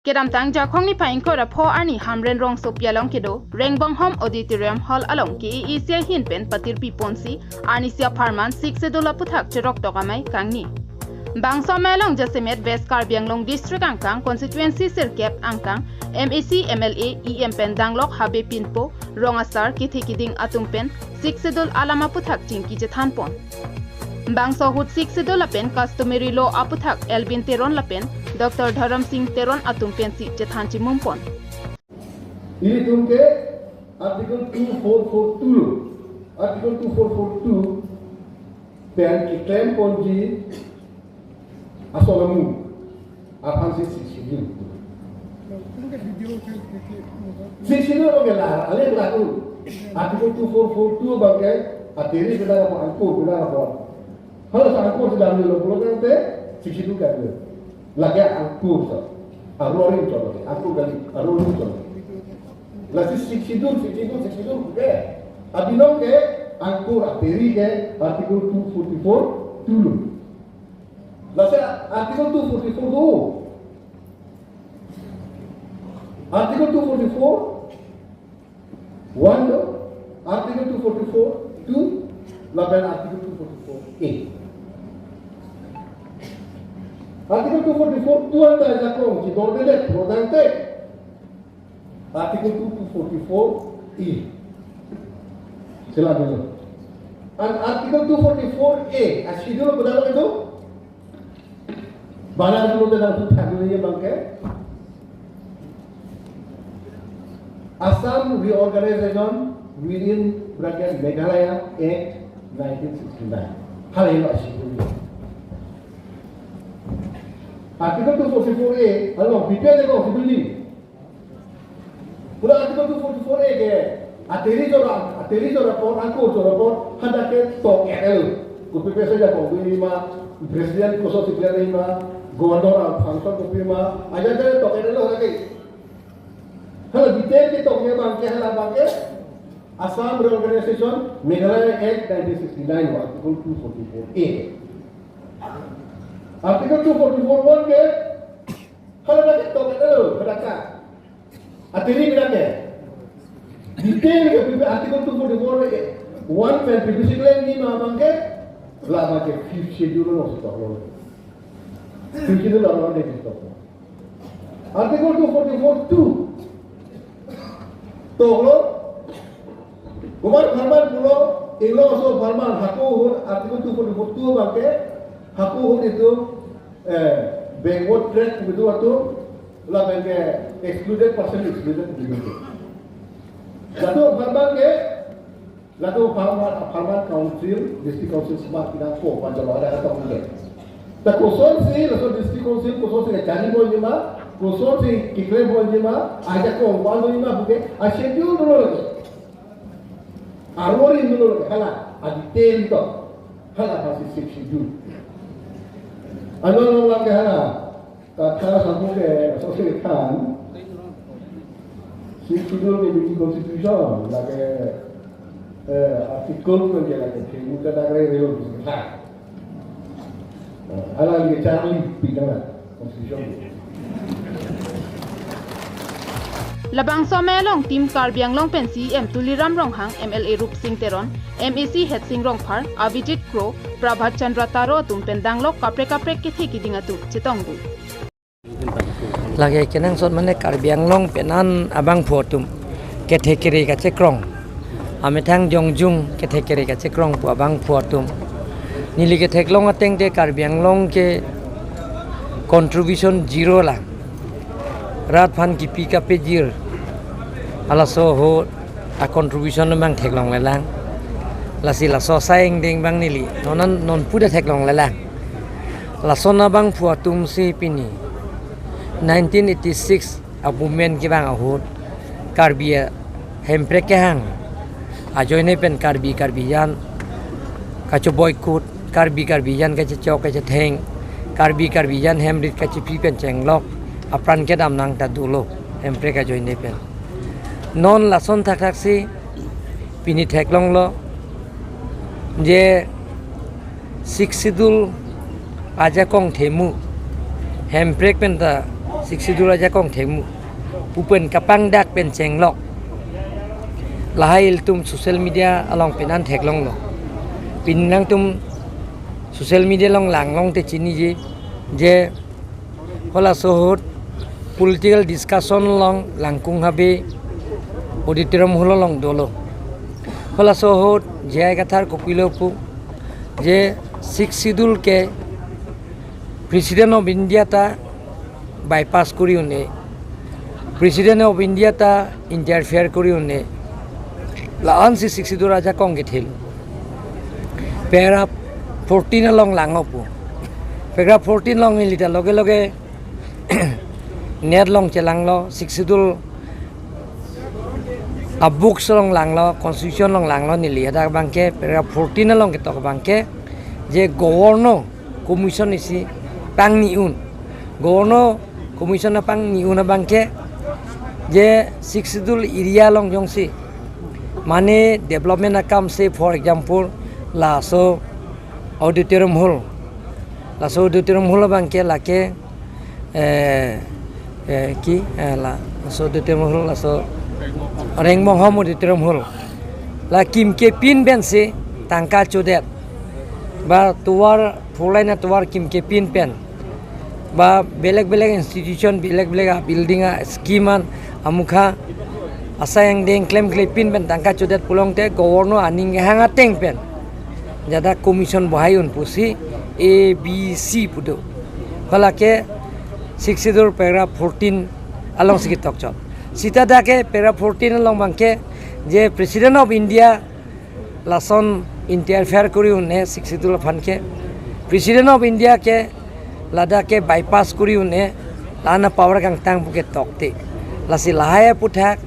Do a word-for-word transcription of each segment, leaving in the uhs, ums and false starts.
Kedamtang Jakhong niphai ingkoi ra pho arni Hamren Rongsopi along kedo Rengbonghom Auditorium Hall along K A A C ahin pen patirpi ponsi arnisi apharman Sixth Schedule aputhak cherok tok amei kangni. Bangso amei along jasemet West Karbi Anglong District angkang constituency sirkep angkang M A C, M L A, E M pen danglok habe pinpo, rong asar, kethe kiding atum pen Sixth Schedule alam aputhak chingki chethan pon. Bangso ahut Sixth Schedule lapen customary law aputhak Elvin Teron lapen Doctor Dharam Singh Teron atum pensi chethan chimum pon. Ilitum ke Article two four four two, Article two four four two pen keklem ponji asolamu aphansi Sixth Schedule. Sixth Schedule oke la, ale laku. Article two four four two abang ke atiri kedang apa angkur kedang apa. Hala sa angkur sedang dulu pulang nanti Sixth Schedule kan dulu. Lake angkur sa. Arori cholo, angkur kali, arori cholo. Lasi Sixth Schedule, Sixth Schedule, Sixth Schedule ke. Abinong ke angkur atiri ke Article two forty-four two lo. Lasi Article two forty-four do. Article two forty-four one do, Article two forty-four two, lapen Article two forty-four A. Article two forty-four two anta Jakhong chidordedet, rodangte. Article two forty-four A. Sila dulu. And Article two forty-four A, a schedule apa dalam itu? Bala dulu dalam itu tadi ni bangke. Assam Reorganization within bracket Meghalaya Act nineteen sixty-nine. Hal ini a schedule. Article two forty-four A, hal B P L ko schedule ni. Pura Article two forty-four A ke, atiri jora, atiri jora pon, angkur jora pon, hadak ke tok L L. Kopi pesa ja pon, ini ma, President koso si plan ini ma, Governor a function kopi ma, aja ke tok L L lagi. Hala detail ke tok ya bangke, hala bangke, Assam Reorganization, Meghalaya Act nineteen sixty-nine, Article two forty-four A. Article two forty-four one ke, hala bangke tok L L, hala ka. Atiri mina ke. Detail ke P P Article two forty-four ke one pen P P C claim ni ma bangke. La bangke fifth schedule lo si toklo. Fifth schedule lo de toklo. Article two forty-four two. Toklo. Kumar Farman pulo, inglo so Farman hako ahut Article two forty-four two bangke. Hako ahut itu eh, backward tract begitu atau lapen ke excluded person excluded begitu. Latum apharman ke, latum apharman, apharman council, district council semat kita ko panjalo ada kata udah. Ta kosonsi, laso district council kosonsi kachari mo jema, kosonsi keklem mo jema, aja ko wan mo jema buke, a schedule dulu lagi. Arori dulu lagi, hala, a detail to. Hala pasi Sixth Schedule. Ano lang lang ke hala. Kata sabu ke, so si kan. Sixth Schedule ke bikin constitution, lagi, eh, article ko je lagi, ke muka dagre reo bisa. Hala lagi Charlie, pindah constitution. Labangso amei along Team Karbi Anglong pen C E M Tuliram Ronghang, M L A Rupsing Teron, M A C Headsing Rongphar, Abhijit Kro, Prabhat Chandra Taro atum pen danglok kaprek kaprek kethe kiding atum chetongdun. Lake kenangsot mane Karbi Anglong pen an abangphu atum kethe kere kachekrong. Amethang jongjung kethe kere kachekrong pu abangphu atum. Neli ketheklong ateng te Karbi Anglong ke contribution zero lang. Rat aphan kipi kapejir. Halaso ahut a contribution abang theklonglelang. Lasi laso asai angdeng abang neli. Non an non pu ta theklonglelang. Lason abangphu atum si pini nineteen eighty-six a movement kevang ahut Karbi a Hemprek kehang ajoine pen Karbi, Karbi jan kachoboikut, Karbi, Karbi jan kachechok kachetheng, Karbi, Karbi jan hemrit kachepi pen chenglok apran kedam nang ta dolo Hemprek ajoine pen. Non lason thakthak si pini theklonglo je Sixth Schedule ajakong themu Hemprek pen ta Sixth Schedule ajakong thekmu pu pen kapangdak pen chenglok. Lahai ilitum social media along pen an theklonglo. Pini nangtum social media along langlong te chiniji je halaso ahut political discussion along Langkung Habe Auditorium Hall along dolo. Halaso ahut J I Kathar kopilo pu je Sixth Schedule ke President of India ta bypass kori un-e, President of India ta interfere kori un-e, la-ansi Sixth Schedule ajakong kethelo. Paragraph fourteen along langpo. Paragraph fourteen along neli ta loge loge net along chelanglo, Sixth Schedule abooks along langlo, constitution along langlo neli. Hadak abangke paragraph fourteen along ketok abangke je Governor Commission isi pangni un. Governor Commission apangni un abangke je Sixth Schedule area along jongsi mane development akam se, for example, laso auditorium hall, laso auditorium hall abangke lake eh, eh, ki, eh, la, laso auditorium hall, laso Rengmonghom Auditorium Hall, la kimke pin pensi tangka chodet, ba tovar, four lane atovar kimke pin pen, ba belek belek institution, belek belek a building a scheme an amukha asai angdeng klemkle pin pen tangka chodet pulote Governor aning kehang ateng pen jada commission bohai un pusi A B C pu do. Halake Sixth Schedule paragraph fourteen alongsi ketokchot. Seta dak ke paragraph fourteen along abangke je President of India lason interfere kori un-e Sixth Schedule aphan ke, President of India ke ladak ke bypass kori un-e, la-an apower kangtang pu ketokte. Lasi lahai aphuthak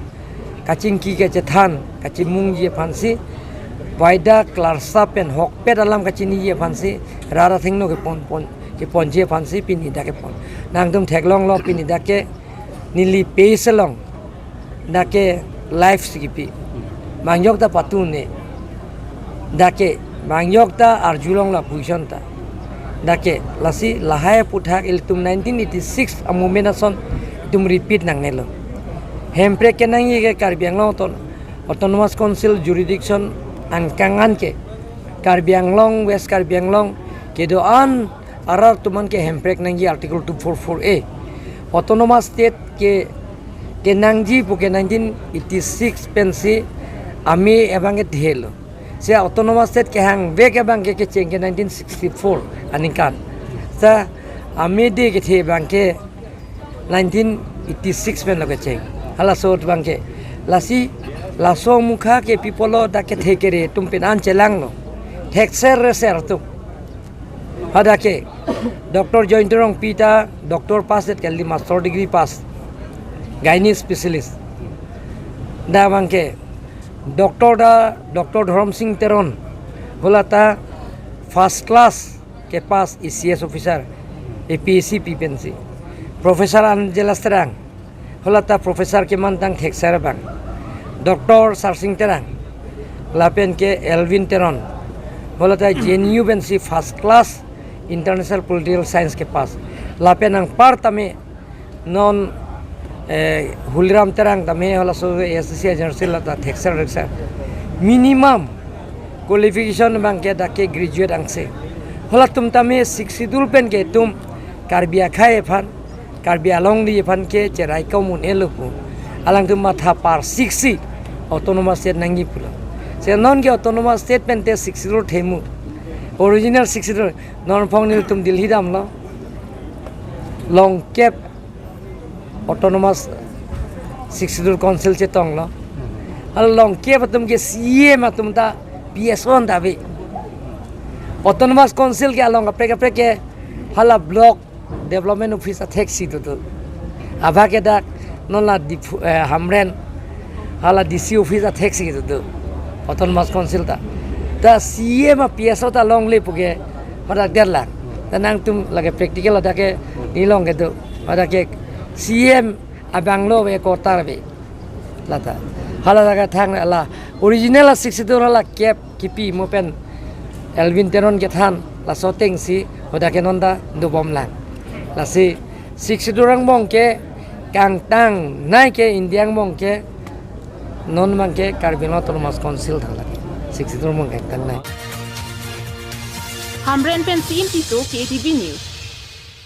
kachingki kachethan kachimungji aphansi, waida klarsa pen hokpet alam kachiniji aphansi, rat athengno kepon pon, keponji aphansi pini dak kepon. Nangtum theklonglo, pini dak ke neli page along dak ke live si kipi. Bang ajok ta patu un-e. Dak ke bang ajok ta arjulong la position ta. Dak ke lasi lahai aphuthak ilitum nineteen eighty-six a-movement ason itum repeat nangnelo. Hemprek kenangji ke Karbi Anglong Auton-, Autonomous Council jurisdiction angkang an ke Karbi Anglong, West Karbi Anglong kedo-an arat atum an ke hemprek nangji Article two four four A. Autonomous State ke, kenangji pu ke nineteen eighty-six pensi amei abangke thelo. Si Autonomous State kehang vek abangke kecheng ke nineteen sixty-four aningkan. Sa amei de kethe abangke nineteen eighty-six penlo kecheng. Halaso ahut abangke. Lasi laso amukha ke people lo dak kethe kere atum pen an chelanglo. Thekser reser atum. Hadak ke Doctor Jayanta Rongpi ta doctor pass det kali, master degree pass, gynae specialist. Dak abangke doctor ta Doctor Dhorom Sing Teron, hala ta first class ke pass, A C S officer, A P S C pi pensi. Professor Angeles Terang, hala ta professor kemantang thekser abang. Doctor Sarsing Terang, lapen ke Elwin Teron, hala ta J N U pensi first class International Political Science ke pass. Lapen anpar tame non, eh, Huliram Terang tame halaso A S D C general secretary, la ta thekser thekser. Minimum qualification abangke dak ke graduate angse. Halatum tame Sixth Schedule pen ke itum Karbi akhei aphan, Karbi alongri aphan ke cherai kamun elo pu. Alangtum matha parsiksi Autonomous State nangji pulo. Si non ke Autonomous State pen te Sixth Schedule themu. Original Sixth Schedule, non phong nelitum Delhi damlo. Longkep Autonomous Sixth Schedule Council chetonglo. Hala longkep atum ke C E M atum ta P S O an ta ave. Autonomous Council ke along kaprek kaprek ke hala block development office athek si do do. Abang ke dak non la Diphu, eh, Hamren, hala D C office athek si do do. Autonomous Council ta. Ta C E M a P S O ta longle pu ke hadak det lang. Ta nangtum lake practical hadak ke neli long kedo. Hadak ke C E M abang lo ave, quarter ave. La ta. Hala dak ke thang la original a Sixth Schedule hala kep kipi mo pen Elwin Teron kethan laso atengsi hadak ke non ta dobom lang. Lasi Sixth Schedule angbong ke kangtangnei ke India angbong ke non abang ke Karbi Anglong Autonomous Council thang lake. Sixth Schedule angbong kangtangnei. Hamren pen Sim Tisso, K T V News.